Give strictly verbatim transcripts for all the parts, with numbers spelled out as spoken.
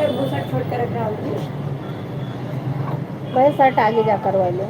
वो शर्ट छोड़ के रख रहा हूँ। वही शर्ट आगे जा करवा लो।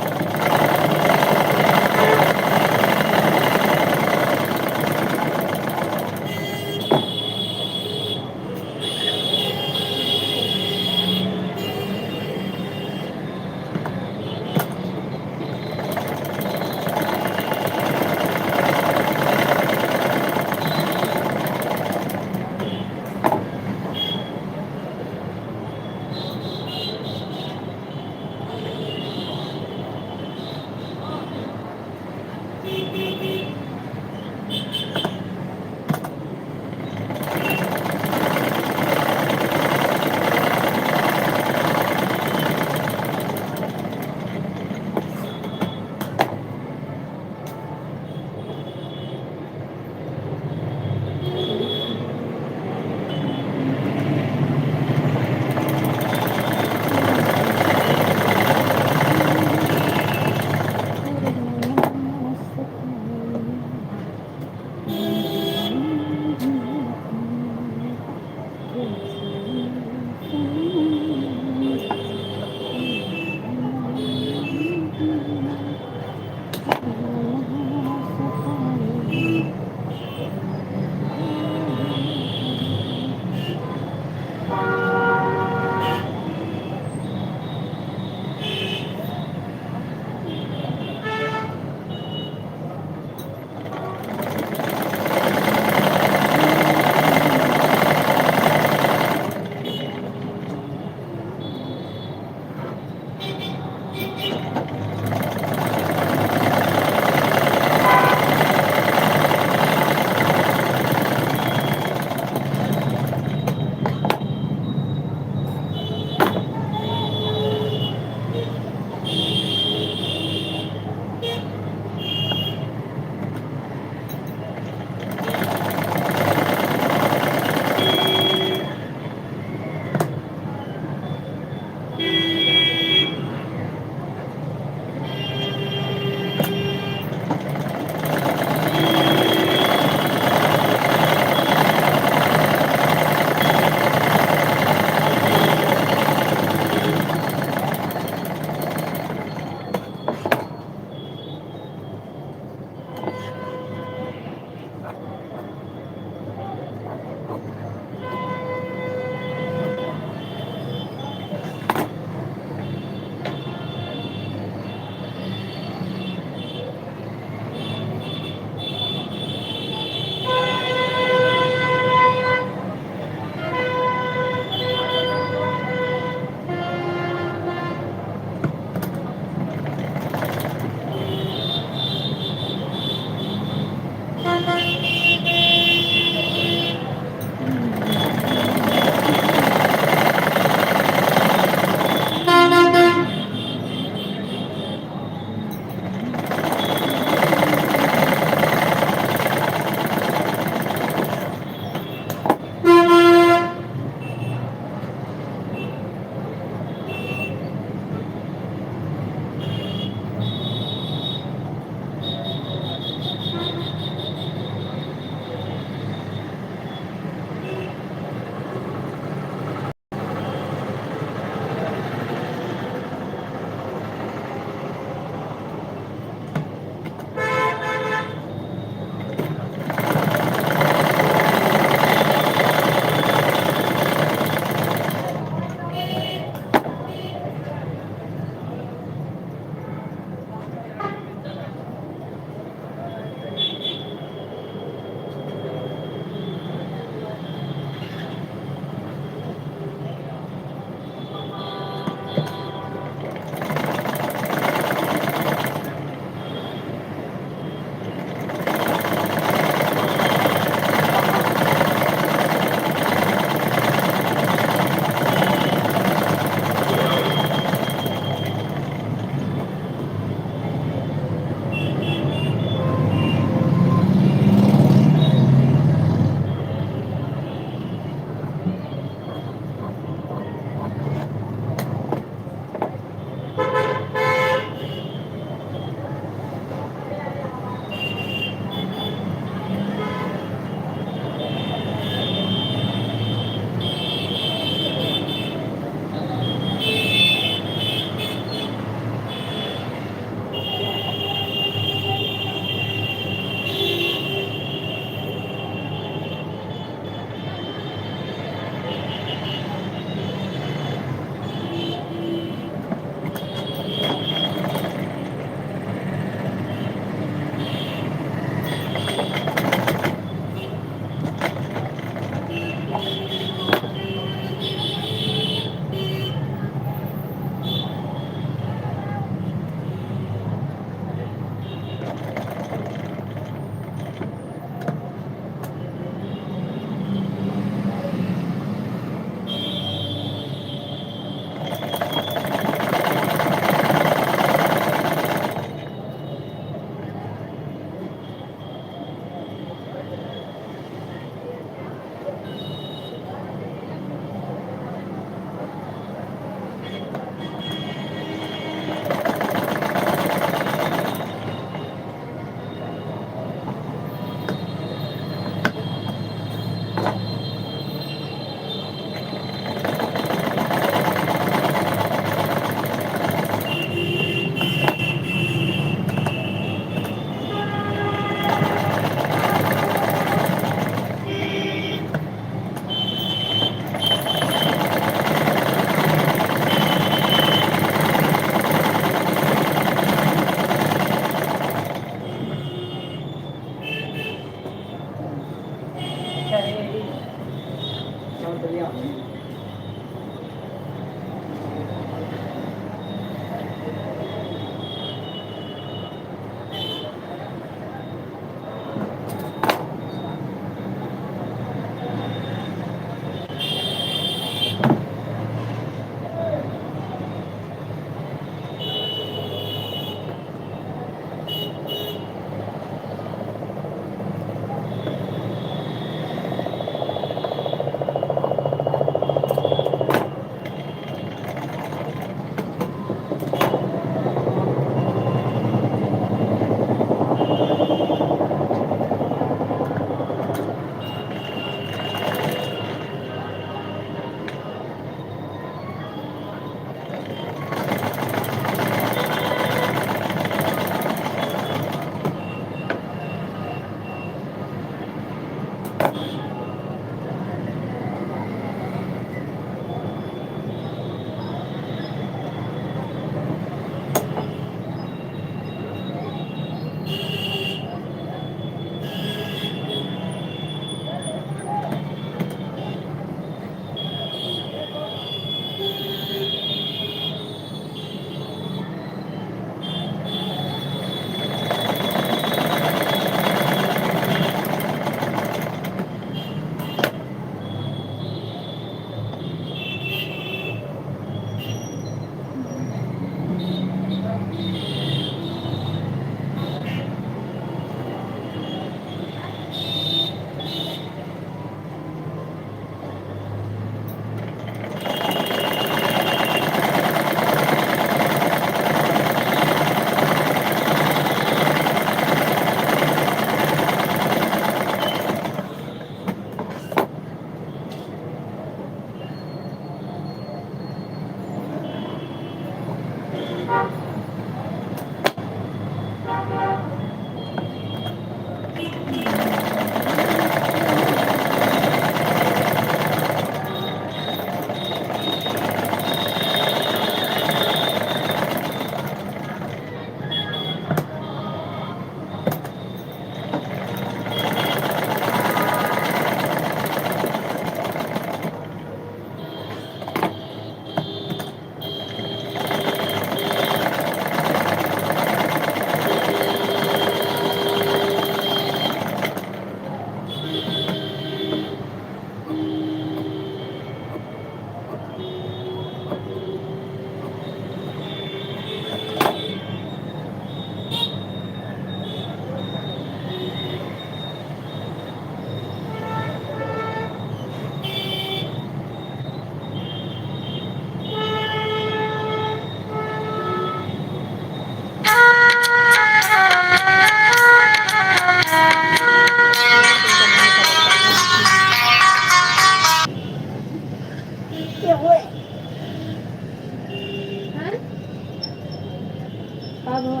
का भवा?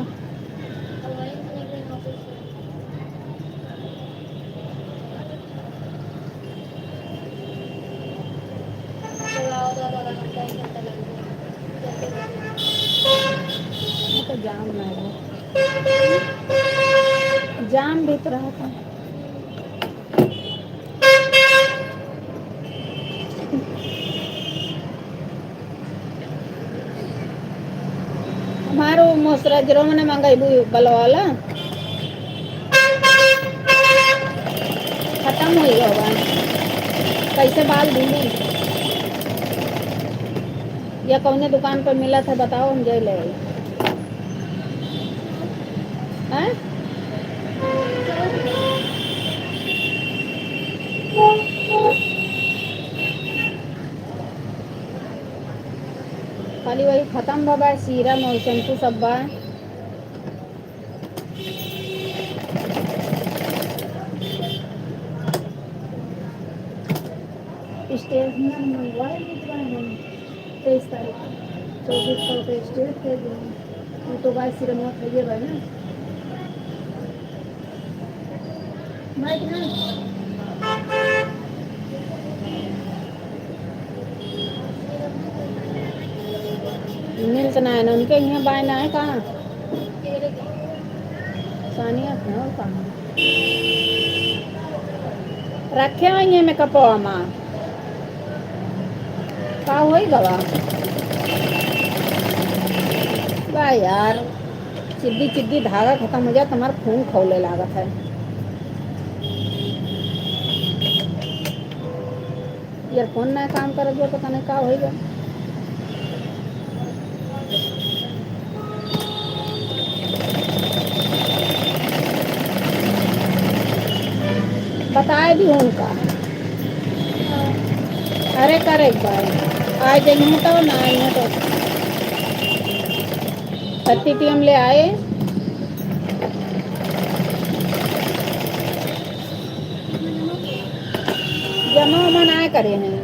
वो तो जाम ना है, जाम भी तो रहता है। हमारो moisturizer मने मंगाइबू बलवाला, खतम होइ गवा। कैसे बाल धुली? या कौने दुकान पर मिलत है, बताओ, हम जाई ले आई। हैं? खाली वही खतम भवा, serum और shampoo सब बा। Stage में मंगवाए मित्र हैं, तेईस तारीख को, चौबीस सौ के stage के दिन। वो तो भाई सिनेमा खइए भाई ना। भाई ना। मिलत ना है ना, उनके यहाँ बाय ना है कहाँ? सानिया है और कहाँ? रखे हुए हैं मेकअपवा मा। का होई गवा? बा यार, चिद्दी चिद्दी धागा खतम हो जात, हमार खून खौले लागत है। Earphone ना काम करत बा, पता नहीं का होई बा। बताए दी उनका। अरे कर एक बार। आ जाइए तो ना आइए तो। पत्ती टीम ले आए। जमा उमा ना करे हैं।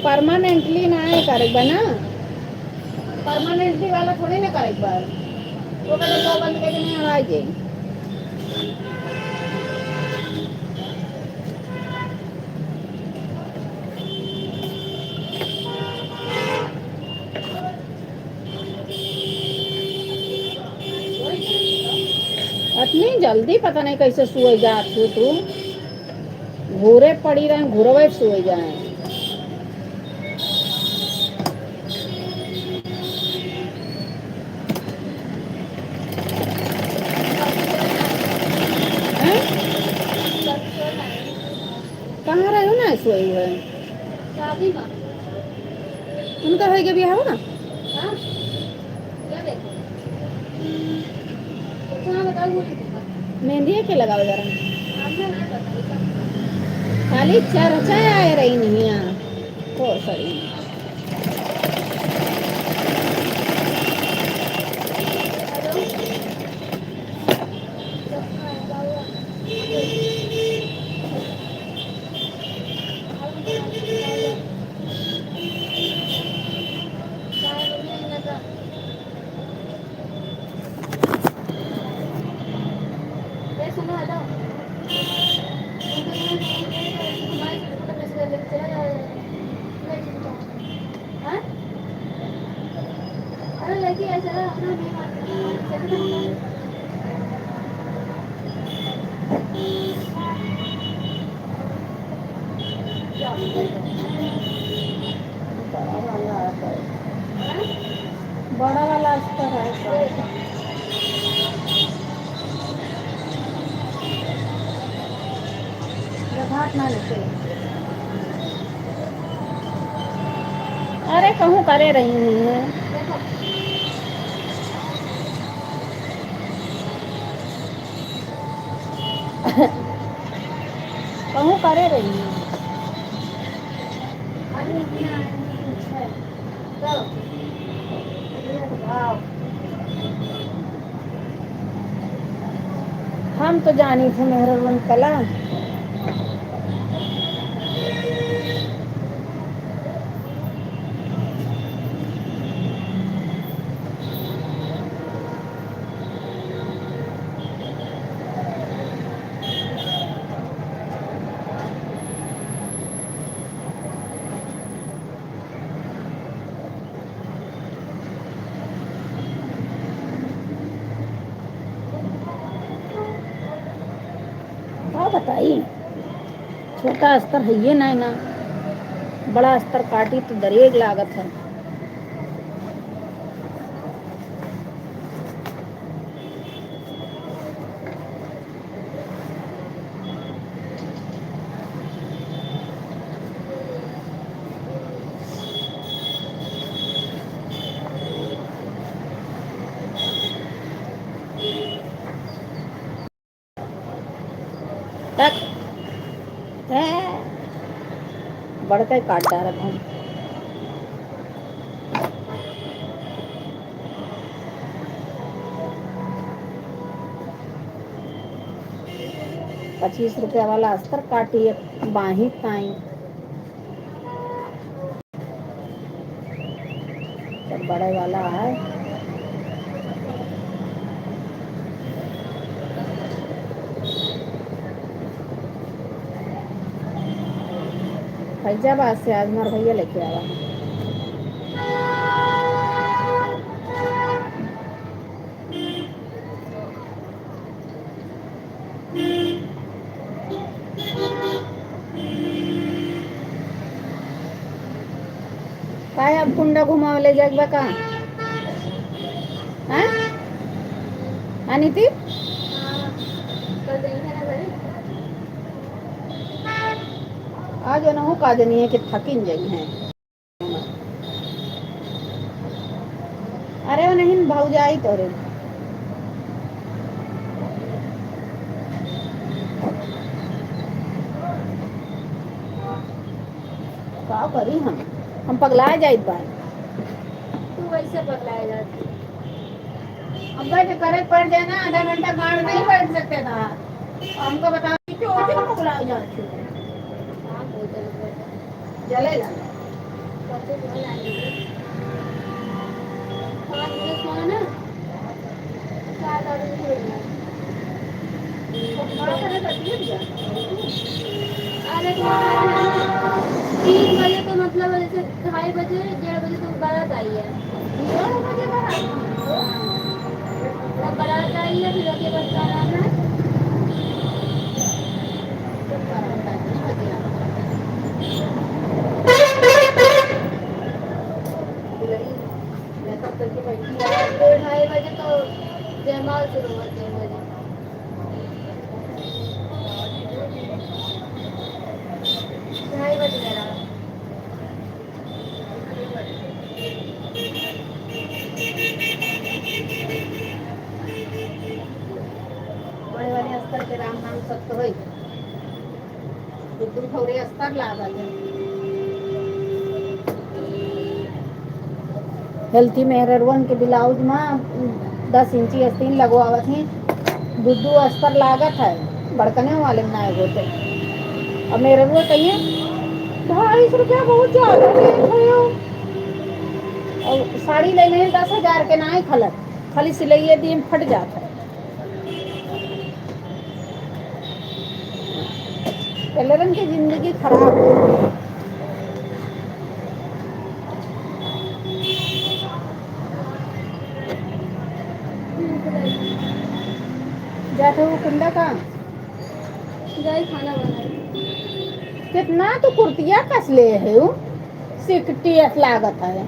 Permanently ना करे बा ना। Permanently वाला थोड़ी ना करे बा। वो कहते दो बंद करके नहीं आ जाए। अतनी जल्दी पता नहीं कैसे सोए जात हो तू। घूरे पड़ी रहे, घुरवे सोए जाए। हैं? कहाँ रहे हो ना सोए हुए? शादी में। उनका होई के बियाह हो ना? हाँ। क्या देखो? अच्छा, हाँ, बताओ, बोलो। मेहंदी के लगावे जा रहा है। हमने ना बताई। खाली चर्चा आए रही नहीं यहाँ। ओ, sorry। अरे लड़की ऐसे रहा, अपना नहीं मानती, चल रहा हूँ। बड़ा वाला आता है। बड़ा वाला अस्तर है। जब हाथ ना लेते। अरे कहूँ करे रही हूँ। कहूँ करे रही हूँ। हम तो जानी थे मेहरवन कला। का बताई, छोटा अस्तर हइये नाहीं ना, बड़ा अस्तर काटी तो दरेग लागत है। तक, हैं, बड़का काट डारत हम। पच्चीस रुपया वाला अस्तर काटी, एक बाही ताई। सब बड़े वाला है। फैजाबाद से आज हमार भैया लेके आवा। अब कुंडा घुमावे ले जाएक बा का? हाँ? हाँ, नीति? आज ओनहु का जनिए कि थकिन जइहैं। अरे, ओनहिन भौजाई तोरे। का करी हम? हम पगलाए जाइत बानी। तू वैसे पगलाए जाती। अब बैठ करे पड़ जाए ना, आधा घंटा गाड़ नहीं बैठ सकते था। हमको बता कि क्यों, क्यों पगलाए जाती हो? हाँ, बहुत जरूरत है। जले ला। कच्चे बोल आएंगे। पाँच बजे सोना ना। सात आठ बजे उठना। बात है ना, तकलीफ क्या? अरे, तो तीन बजे तो मतलब जैसे ढाई बजे, डेढ़ बजे तो बारात आई है। डेढ़ बजे बारात? हाँ। तब बारात आई है, फिर ओके बाद गाना है। ढाई बजे तो जयमाल शुरू होती है, तीन बजे। ढाई बज गया। बड़े वाले अस्तर के राम नाम सत्य होई। दू दू ठौरे अस्तर लागल है। हेल्थी मेहररुअन के ब्लाउज मा दस इंची अस्तीन लगवावत ही, दू दू अस्तर लागत है, बड़कने वाले में नाय होते। अब मेहररुआ कहिए, "ढाई सौ रुपया बहुत ज्यादा लेत हो।" और साड़ी ले लें दस हजार के, नाय खलत, खाली सिलइये दिए में फट जात है। टेलरन के जिंदगी खराब हो। जाते हो कुंडा का? जाई खाना बनाई। कितना तू कुर्तिया कस ले है उ? सिकटी अस लागत है।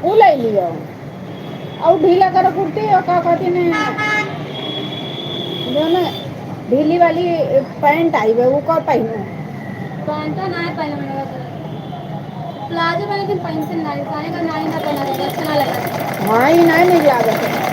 उ ले लियो। और ढीला करो कुर्ती, और का कहती ने, जो ना ढीली वाली पैंट आई बे, वो का पहनो? पैंट ना है पहले मैंने बस प्लाजो में, लेकिन पैंट से ना, साड़ी का ना ही ना पहना जाता, अच्छा ना लगा। हाँ, ये ना नीक लागत है।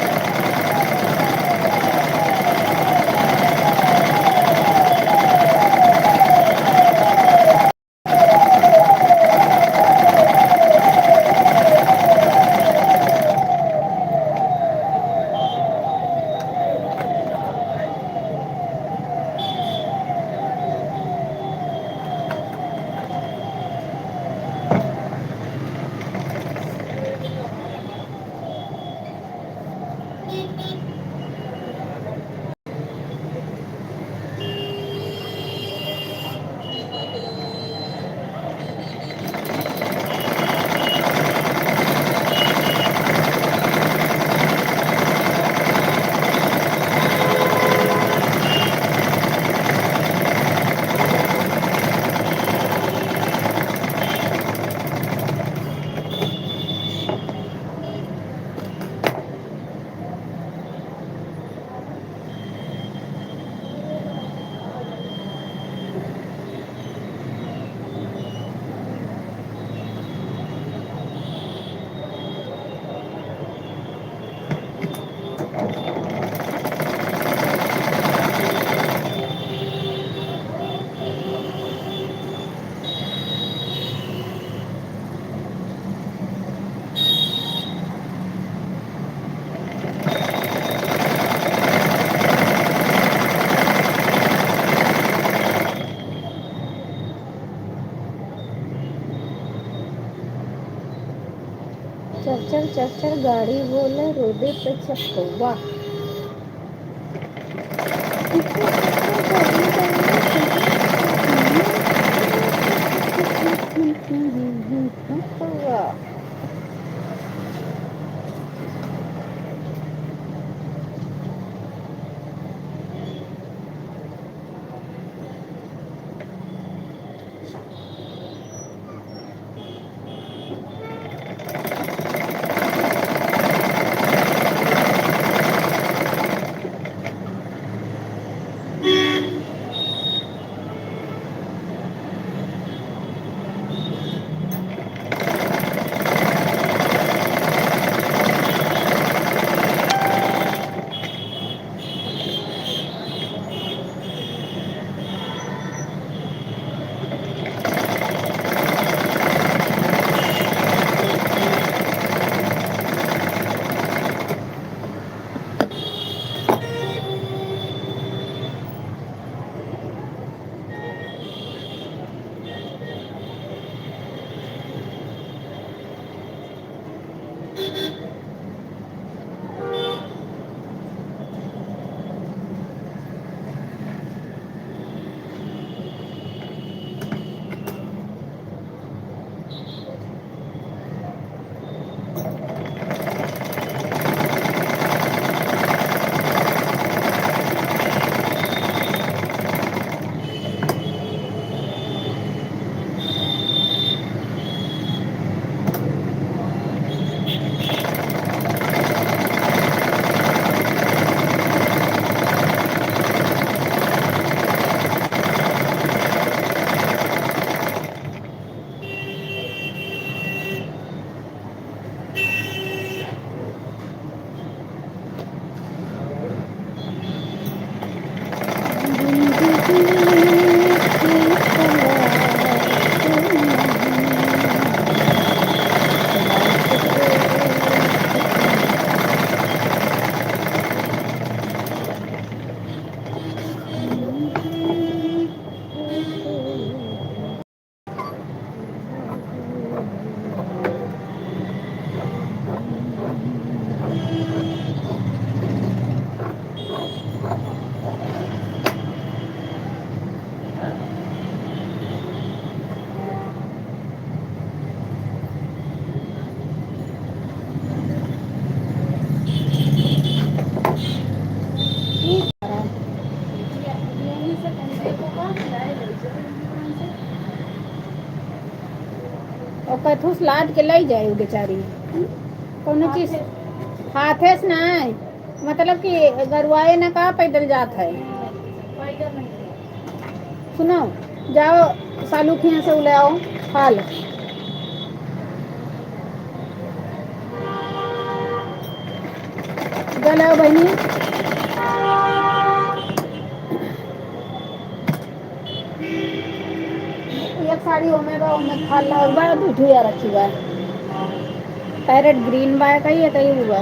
चर चर चर चर गाड़ी बोले रोडे पे चकवा। लाद के लई जाए उ बेचारी। कौनो चीज हाथे से ना आए, मतलब कि गरुआए ना का पैदल जात है। सुनो, जाओ सालू के यहाँ से उ ले आओ फल। जा लाओ बहिनी। एक साड़ी ओमे बा, ओमे फल और बा, दू ठुइया रखी बा। पैरेट ग्रीन बा, कई है, कई हुआ।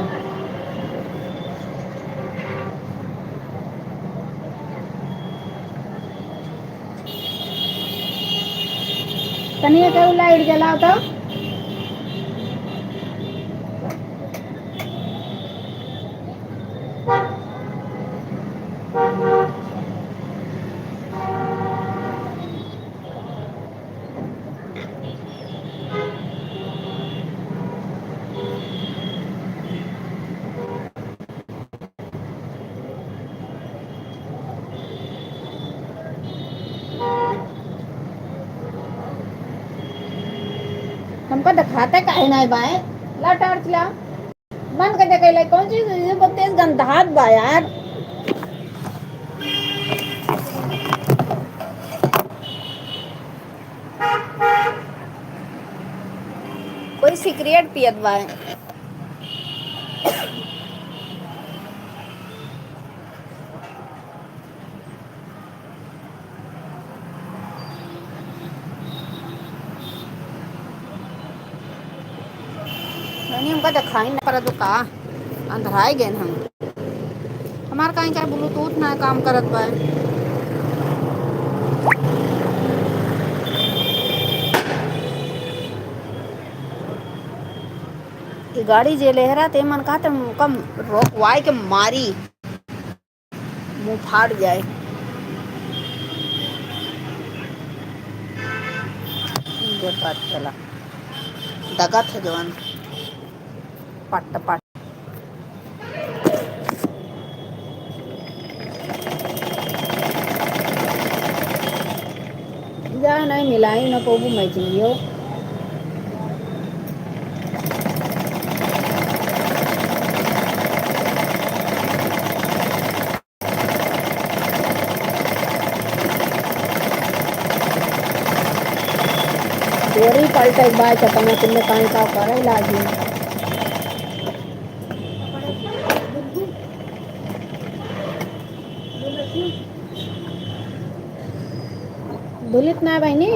तनिए के उ लाइट जलाओ तो। हमको दिखाते काहे नाहीं बाए? ला टॉर्च ला। बंद कर दे कैले। कौन चीज ये बहुत तेज गंधात बा यार। कोई सिगरेट पियत बा। नहीं, हमका देखाई ना परत का, अंधराई गए हम। हमार कहीं का ब्लूटूथ ना काम करत बा। ई गाड़ी जे लेहरा ते मन कहते कम रोकवाए के मारी। मुंह फाट जाए। ये बात चला। दगत है जवान। पट पट। जा नहीं मिलाई न को मैचिंग हो। बोरी पलटे के बाद चपना कुल में काई का करे लागी। दुलित ना बहिनी।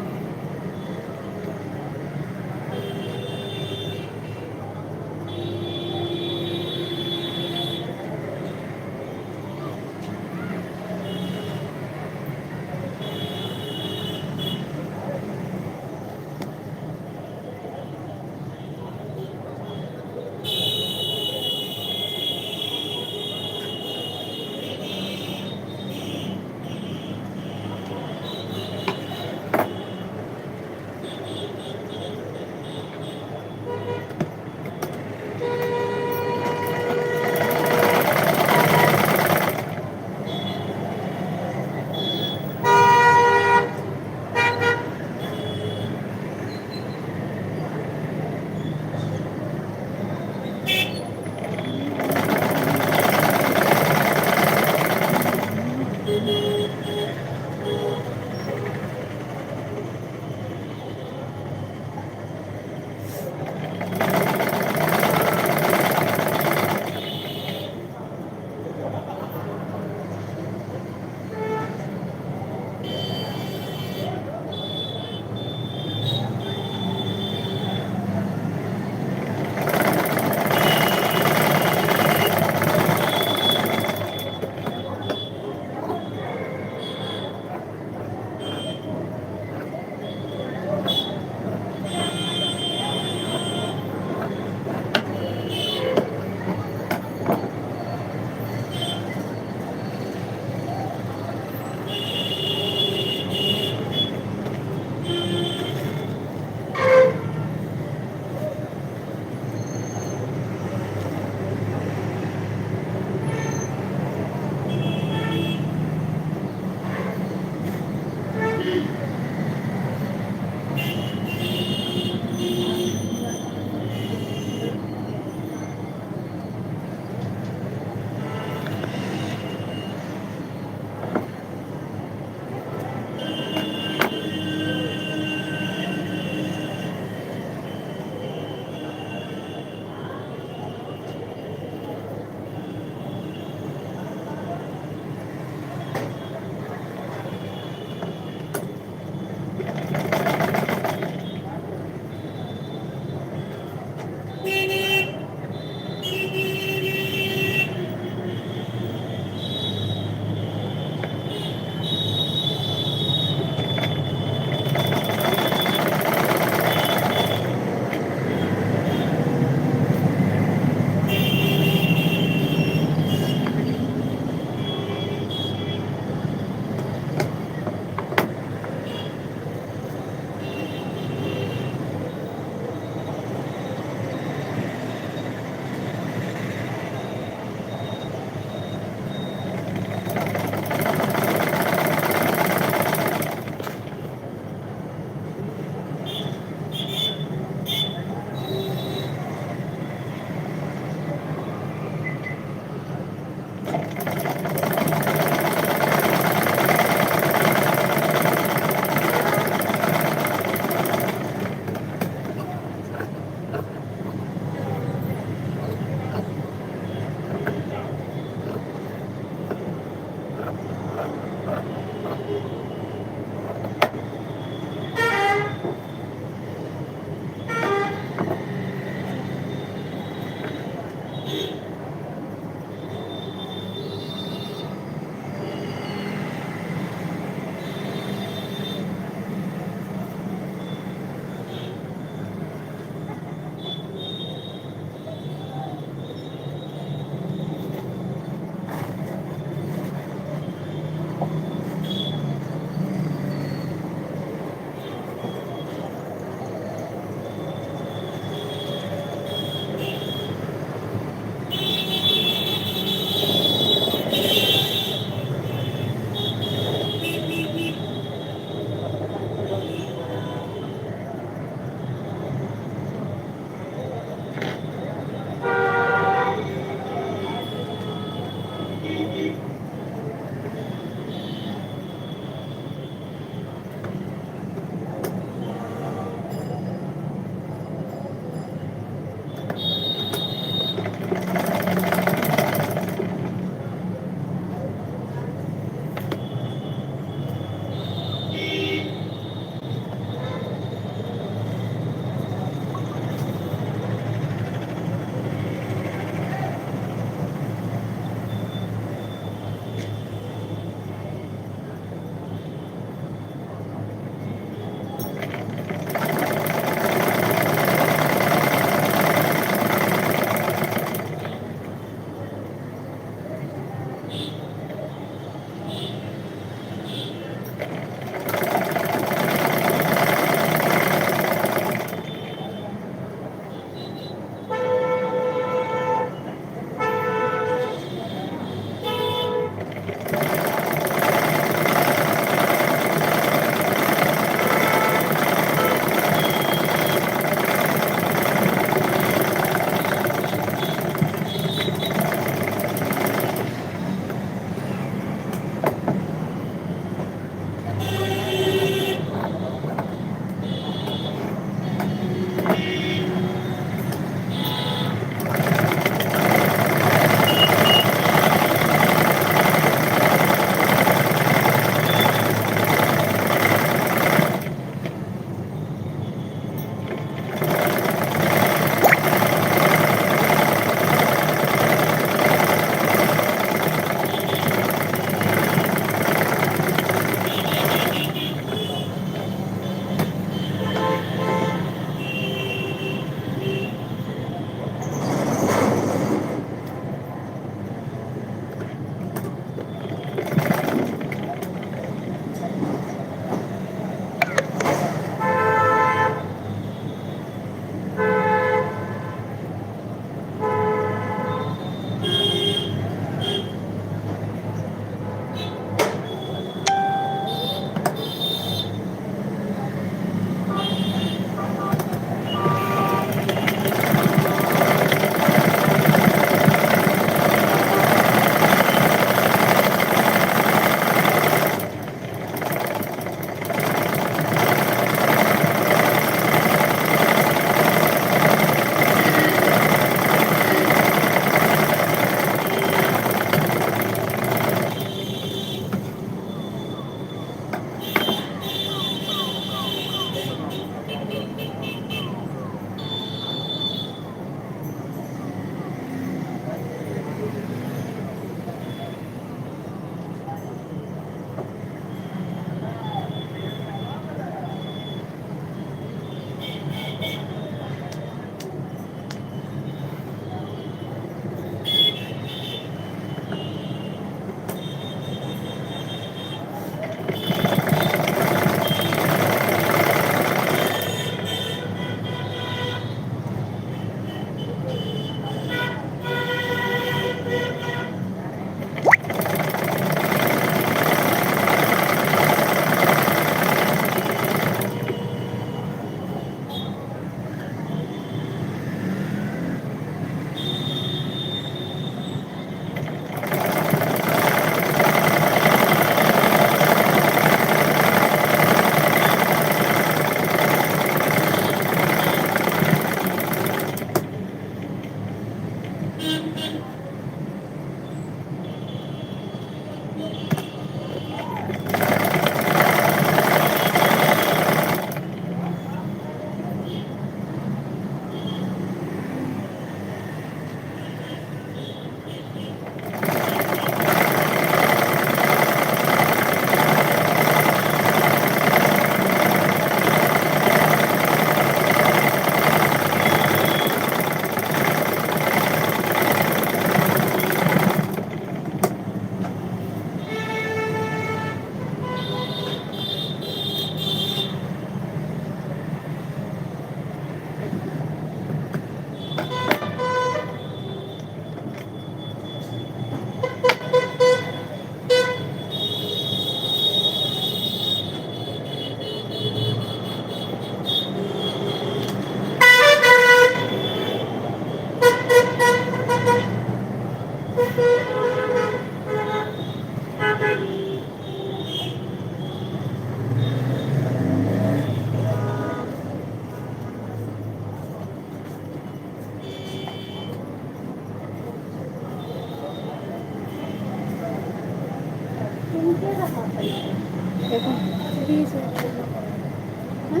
हाँ?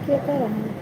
क्या कर रहे हैं?